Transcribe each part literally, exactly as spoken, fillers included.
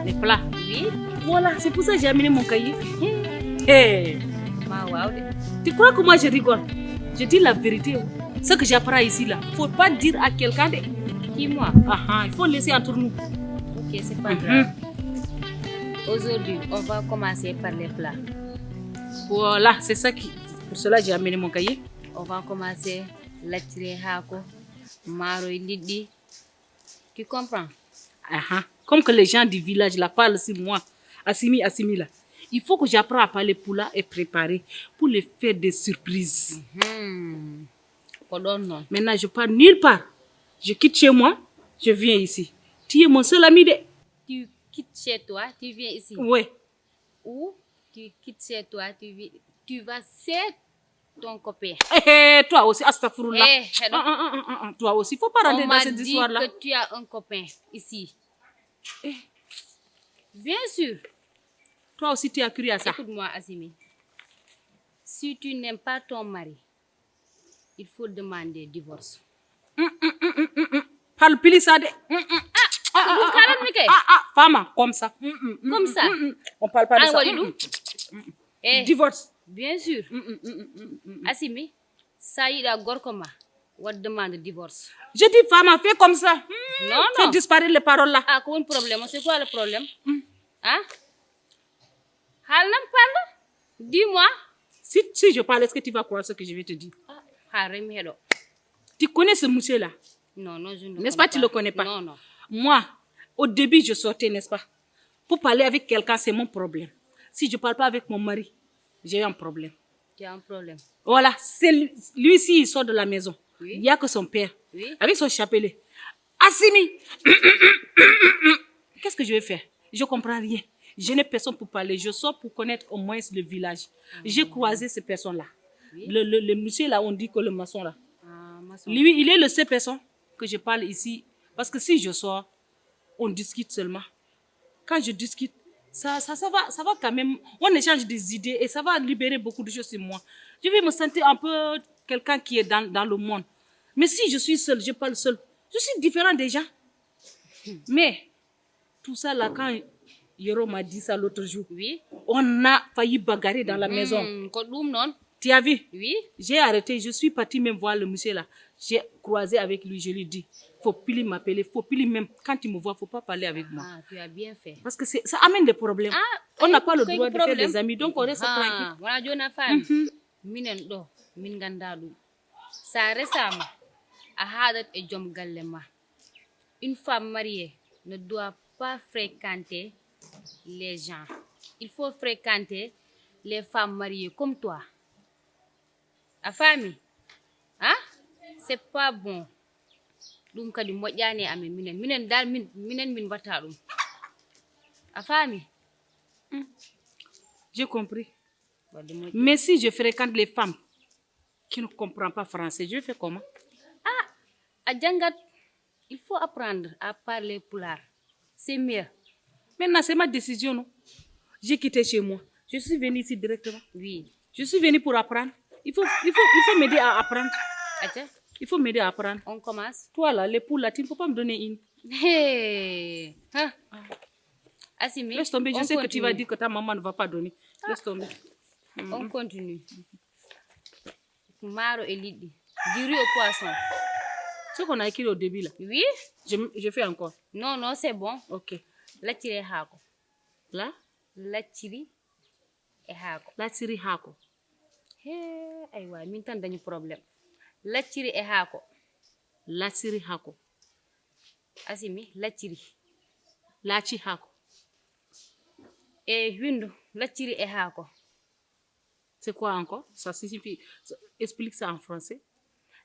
Les plats. Oui. Voilà, c'est pour ça que j'ai amené mon cahier. Hey. Ma, waouh. Tu crois que moi je rigole? Je dis la vérité. Ce que j'apprends ici là, faut pas dire à quelqu'un de... Qui, moi? Ah, ah, il faut laisser entre nous. Ok, c'est pas grave. Aujourd'hui, on va commencer par les plats. Voilà, c'est ça qui, pour cela j'ai amené mon cahier. On va commencer lacciri haako, maaro e liɗɗi. Tu comprends? Ah, ah. Comme que les gens du village là parlent sur moi, Assimi, Assimi là, il faut que j'apprends à parler pulaar et préparer pour les faire des surprises. Mhm. Ko ɗon non. Maintenant, je pars nulle part. Je quitte chez moi, je viens ici. Tu es mon seul ami de. Tu quittes chez toi, tu viens ici. Ouais. Ou tu quittes chez toi, tu, vi- tu vas chez ton copain. Eh, eh, toi aussi, astafurullah. Eh, hello. Ah, ah, ah, ah, ah, toi aussi, faut pas rentrer dans cette histoire-là. On m'a dit que tu as un copain ici. Eh. Bien sûr. Toi aussi, tu as cru à ça. Écoute-moi, Assimi. Si tu n'aimes pas ton mari, il faut demander divorce. Mm, mm, mm, mm, mm, mm. Parle plus ça de. Mm, mm. Ah, ah, ah, ah, ah, ah, ah, femme, comme ça. Mm, mm, mm, mm, mm, mm. On parle pas de ça. An waɗi ɗum? Mm, mm, mm, mm. Eh, divorce. Bien sûr. Mm, mm, mm, mm, mm, mm. Assimi, sa yiɗa gorko ma, waɗ demande divorce. Je dis, femme, fais comme ça. Mm, non, fais disparaître les paroles là. Ah, ko woni problème? C'est quoi le problème? Mm. Hein? Haalanam, parle. Dis-moi. Si, si je parle, est-ce que tu vas croire ce que je vais te dire? Ah, ha remi heɗo. Tu connais ce monsieur-là? Non, non, je ne le connais pas. N'est-ce pas, tu le connais pas? Non, non. Moi, au début, je sortais, n'est-ce pas? Pour parler avec quelqu'un, c'est mon problème. Si je parle pas avec mon mari, j'ai un problème. Tu as un problème. Voilà, c'est lui, lui, s'il sort de la maison, oui, il y a que son père, oui, avec son chapelet. Assimi, qu'est-ce que je vais faire? Je comprends rien. Je n'ai personne pour parler. Je sors pour connaître au moins le village. Ah. J'ai croisé ces personnes-là. Oui. Le, le, le monsieur là, on dit que le maçon là. Ah, maçon. Lui, il est le seul personne que je parle ici. Parce que si je sors, on discute seulement. Quand je discute, ça, ça, ça va, ça va quand même. On échange des idées et ça va libérer beaucoup de choses sur moi. Je vais me sentir un peu quelqu'un qui est dans, dans le monde. Mais si je suis seule, je parle seule. Je suis différent des gens. Mais tout ça là, quand Yoro m'a dit ça l'autre jour, oui, on a failli bagarrer dans la maison. Hmm, ko ɗum non. Tu as vu? Oui. J'ai arrêté, je suis partie même voir le monsieur là. J'ai croisé avec lui, je lui dis, faut plus m'appeler, faut plus même, quand il me voit, faut pas parler avec moi. Ah, tu as bien fait. Parce que c'est, ça amène des problèmes. Ah, on n'a pas le droit de faire des amis, donc on reste tranquille. Ah, voilà, Jonah femme. Mhm. Minen ɗo, min ganda ɗum. Sa resama, a haɗat e joom galle ma. Une femme mariée ne doit pas fréquenter les gens. Il faut fréquenter les femmes mariées comme toi. A faami? Hein? C'est pas bon. Ɗum kadi moƴƴaani e amen minen. Minen dal, min, minen min mbatta ɗum. A faami? Hmm. J'ai compris. Wadde moƴƴi. Mais si je fréquente les femmes qui ne comprennent pas français, je fais comment? Ah, a janngat, il faut apprendre à parler pulaar. C'est mieux. Maintenant, c'est ma décision, non? J'ai quitté chez moi. Je suis venue ici directement. Oui. Je suis venue pour apprendre. Il faut, il faut, il faut m'aider à apprendre. Aca. Il faut m'aider à apprendre. On commence. Toi là, les poules là, tu ne peux pas me donner une. Hey. Hein? Assimi, laisse tomber, je sais que tu vas dire que ta maman ne va pas donner. Laisse tomber. On continue. Maaro e liɗɗi. Du riz au poisson. Ce qu'on a écrit au début là. Oui. Je, je fais encore. Non, non, c'est bon. Ok. Lacciri e haako. La? Lacciri e haako. Lacciri haako. He, aywa, min tan dañi problème. Lacciri e haako. Lacciri haako. Assimi, lacciri. Laaci haako. E windu, lacciri e haako. C'est quoi encore? Ça signifie, explique ça en français.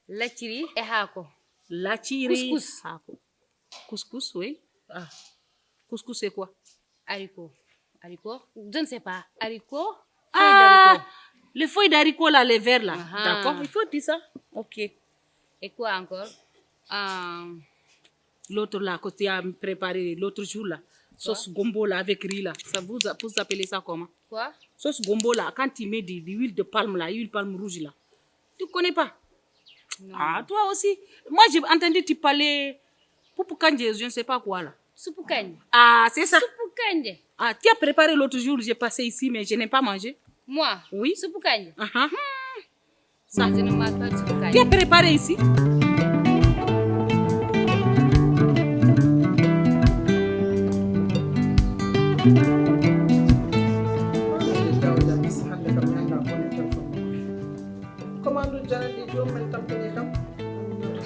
Lacciri e haako. Lacciri. Couscous. Haako. Couscous, oui. Ah. Couscous, c'est quoi? Haricot. Haricot. Je ne sais pas. Haricot. Ah, les feuilles d'haricot là, les verts là. Ah. D'accord, il faut dire ça. Ok. Et quoi encore? Ah. L'autre là, que tu as préparé l'autre jour là. Sauce gombo là avec riz là. Ça vous, vous appelez ça comment? Quoi? Sauce gombo là, quand tu mets de l'huile de palme là, huile palme rouge là. Tu connais pas? Non. Ah, toi aussi. Moi, j'ai entendu tu parler poupou kanje, je ne sais pas quoi là. Supu kanje. Ah, c'est ça. Supu kanje. Ah, tu as préparé l'autre jour, j'ai passé ici, mais je n'ai pas mangé. Moi? Oui. Supu kanje. Ah, ah. Ça, je ne mange pas de supu Tu as kanje. Préparé ici. Commande uji janat ɗi joomum en tampini kam.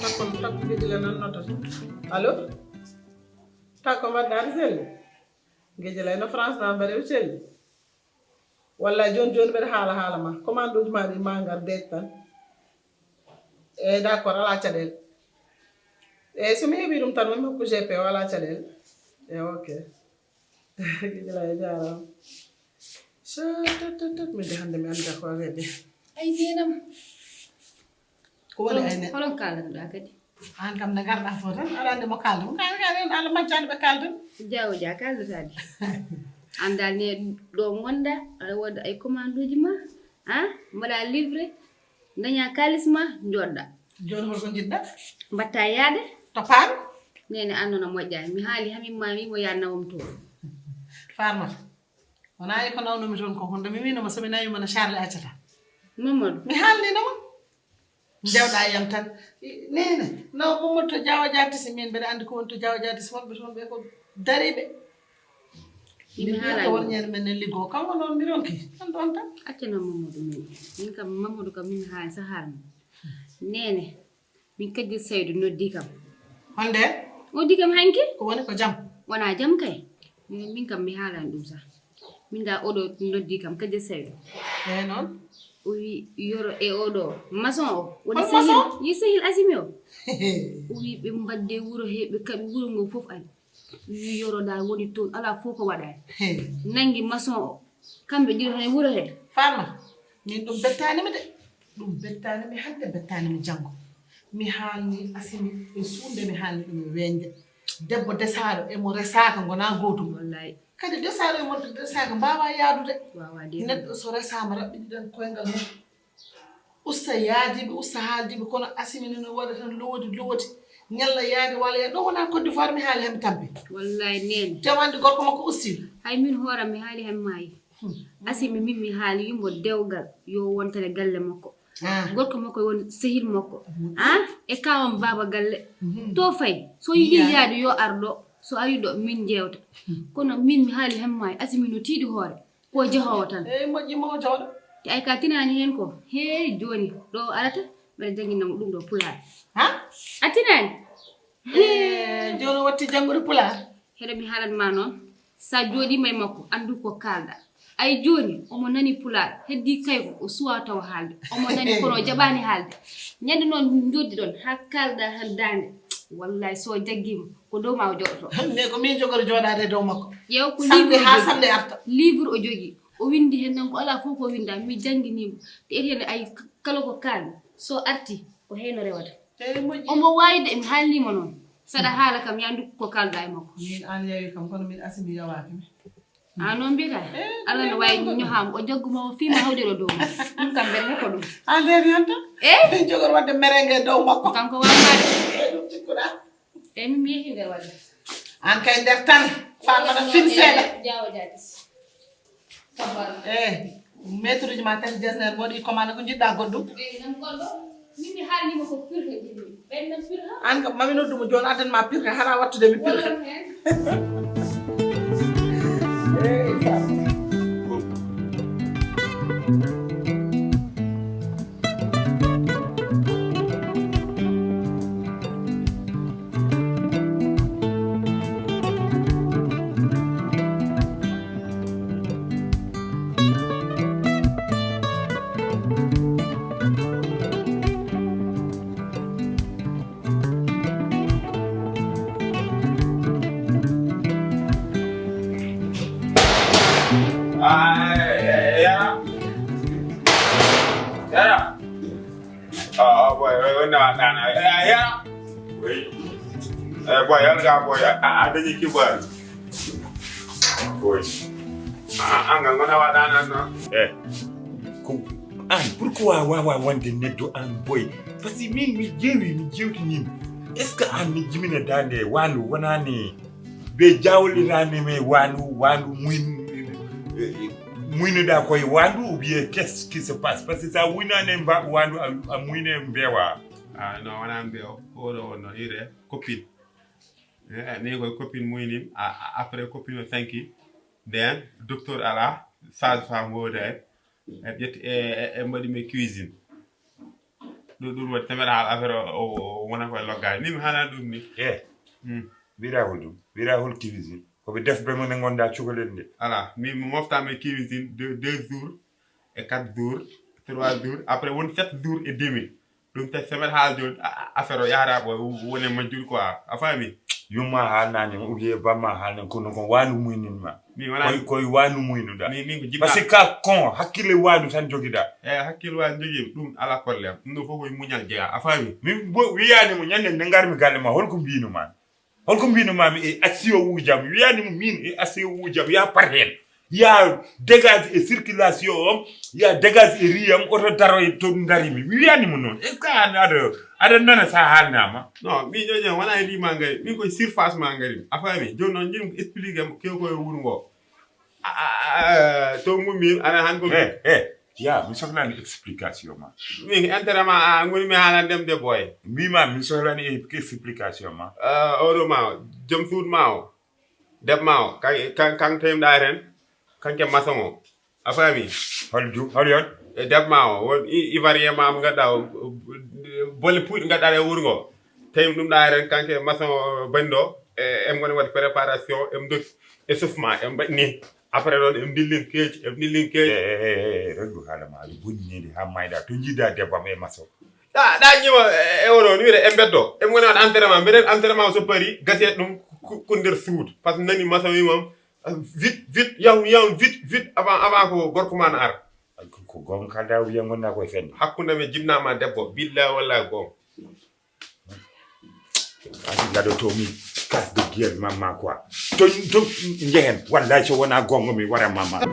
Takkol takko gejila nan notata. Allo? Takko mbaɗɗa aɗa selli? Gejila eno France na mbaɗe o selli. Wallay joni joni mbeɗa haala haala ma. Commande uji ma ɗi ma ngar deej tan. Eyyi d'accord, ala caɗele. Eyyi somi heɓi ɗum tan mami hokku G P o, ala caɗele. Eyyi ok. Gila e jarama. Satatattat, min de hande mi anda ko weɗe. Ay nenam. Ko woni ay ne? Holon kaalanoɗa kadi? An kam nde garɗa fof tan aɗa andi mo kalda mo kala kala en Allah majjani ɓe kalda. Jawo ja kaldataɗi. An dal ne ɗo gonda aɗa wodda ay commande uji ma. Ha mbaɗa livre. Daña kalis ma joɗɗa. Joni holko jiɗɗa? Mbatta yaade. To paami? Nene an noon a moƴƴani mi haali hamim ma wimo yaad nawam to. Farmata wona e ko nawnomi toon ko kono mi winoma somi nawima no charle accata. Mamadou. Mi haalninoma. Ndewɗa yam tan. Nene naw Mamadou to jawa jatisi min mbeɗa andi ko woni to jawa jatisi wonɓe toon ɓe ko dariɓe. Yimɓe Min haala ɓirta won ñande men ne liggo kanko noon mi ronki tan ɗon tan. Accana Mamadou min. Min kam Mamadou kam min haali sahar mum. Nene. Min kajjel saydu noddi kam. Honde? Noddi kam hanki? Ko woni ko jam? Wona jam kay. Min kam mi haalani ɗum sah. Min da oɗo noddi kam kajjel saydu. Eyi noon. O wi yoro e oɗo maçon o woni Hol sehil maçon? Yi sehil asimi o. O wi ɓe mbadde wuro he ɓe kaɓi wuro ngo fof ari. Wi yoro dal woni toon ala fof ko waɗani. Nangi maçon o kamɓe ɗiɗo hen wuro he. Farma min ɗum bettanimi de. Ɗum bettanimi hande bettanimi janngo. Mi haalni asimi e suunde mi haalni ɗum e weñde. Debbo desaɗo emo resaka gona gotum. Wallahi. Kadi desaɗo e monto desaka mbawa yadude. Wawa Neɗɗo so resama raɓɓiɗiɗen koyngal mum. Usta yaadiɓe usta haaldiɓe kono asimi ne no waɗa tan lowodi lowodi. Ñalla yaade walla yaade ɗo wona Côte d'Ivoire mi haali hemi tampi. Wallahi nene. Tewande gorko makko usti. Hay min hooram mi haali hen maayi. Asimi min mi haali yumbo dewgal yo wontane galle makko. Gorko makko won sehil makko. Ah e kawam baba galle. To fay so yiɗi yaade yo ar ɗo so ari ɗo min jewta. Kono min mi haali hen maayi asimi no tiiɗi hoore. Ko jehoowo tan. Eyi moƴƴi mo jooɗo. Te ay ka tinaani heen ko hee jooni ɗo o arata mbeɗa jannginna mo ɗum ɗo pulaar. Ha? A tinaani? Eyi jooni o watti janngude pulaar. Heɗo mi haalan ma noon so a jooɗiima e makko anndu ko kaalɗa. Ay jooni omo nani pulaar heddii kay ko o suwaa taw haalde omo nani kono o jaɓaani haalde. Ñande noon njoddi ɗon haa kaalɗa heen daande. Wallay so o jaggiima ko dow ma o jooɗoto. Mais ko min jogori jooɗaade e dow makko. Ƴeew ko samedi livre o haa jogii. Samedi arta. Livre o jogii. O winndi heen noon ko alaa fof ko o winndaa. Mi jannginiima. Te etienne ay kala ko kaalmi so artii ko heen o rewata. Eey moƴƴi. Omo waawi de mi haalniima noon. Saɗa haala kam yaa ndukku ko kaalɗaa e makko. Min aan yawi kam kono min asimi yawaaki mi. A noon mbiyata? Allah no waawi ñohaama o jaggu ma o fiima hawdiro dow ma. Ɗum kam mbeɗa heɓa ɗum. A ndeeni heen tan? Eey. Jogor waɗde merengue e dow makko. Kanko waawmaade. Eey ɗum cikkuɗaa. Eey min mi yehi nder waɗde. Aan kay nder tan. Faamana fin seeɗa. Jaawo jaadis. Eey. Maître uji ma kadi jasner moɗi commande ko jiɗɗa goɗɗum. Eey nan goɗɗo. An kam mami noddu mo jooni addan ma pirka hara wattude mi pirka. Ya. Oui. Eh, boy, yalla ga boy. A, a dañi kibar. Boy. A, a, nga ngona waɗanan non. Eh. Ko an, pourquoi wawa wonde neddo an boy? Parce que min mi jewi, mi jewtinima. Est-ce que an mi jimina dande wano wonani be jawlirani me wano wano muin muinoda koy wano ou bien qu'est-ce qui se passe? Parce que ça winane mba wano a muine mbewa. Ah non, wona mbewa. Ko do wonno ire copine. Eh, ni koy copine muinim. Après copine o sanki. Nden docteur ala, sage femme woda en. E ƴetti e e mbaɗi mi cuisine. Ɗum ɗum waɗi temeɗa haal affaire o wona koye loggaani ni mi haala ɗum ni. E. Wira hol ɗum wira hol cuisine? Ko ɓe defɓe mo ne gonda cukalel nde. Ala mi mi mofta mi cuisine deux deux jours, e quatre jours, trois jours, après woni sept jours et demi. Ɗum te semen haala jooni affaire o yahata ko woni e majjuru quoi, a faami? Yumma haalnani ma ou bien bamma haalnan kono kon wanu muynin ma. Min wona koy koy wanu muynuda. Min min ko jibba. Parce que ka kon hakkille wanu tan jogida. E hakkille wanu jogi ɗum ala problème, ɗum ɗo fof koye muñal jeya, a faami? Min bo wiyani mo ñande nde ngarmi galle ma holko mbinu ma? Holko mbinu ma mi e asiyo wujam wiyani mo min e asiyo wujam ya par hen. Ya dégage e circulation am, ya dégage e riyam, oto daro e to darimi mi wiyani mo noon. Est ce que an aɗa aɗa nana sa haalnama? Non min ƴoƴan wona e ndi ma ngari min koye surface ma ngari a faami? Joni noon jim expliqué mo kew koye wuuro ngo. To mummi ana han ko. E e ya mi sohlani explication ma. Min intérêt ma a ngoni mi haalande mi de boye. Mbima mi sohlani explication ma. Oɗo ma o joom suudu ma o debbo ma o kan kan tewɗa hen. Kanke maçon o a faami? Hol du hol yon? E debbo ma o won ivoirien ma mo gadda o bolle puyɗe gadda e wuuro ngo. Tawi ɗum ɗa hen kanke maçon o bandi o e em goni waɗi préparation em doki e suf ma em mbaɗi ni. Après noon em ndillin keeci em ndillin keeci. Rendu haala ma aɗa bonni nede ha mayɗa to jiida debbo am e maçon. Ɗa ɗa ñiwa e oɗo ni wiyde e mbeddo em woni on entraînement mbiɗen entraînement so paari gasi ɗum ko nder suudu par ce que nani maçon wimam vite vite yahu yahu vite vite avant avant ko gorko ma na ara. Ko gonga kalda wiya gonna koye fende. Hakkunde men jibnama debbo billahi wallahi gonga. Asi gaɗoto mi kas de guerre mamma quoi. To to jehen wallahi so wona gonga mi wara mamma.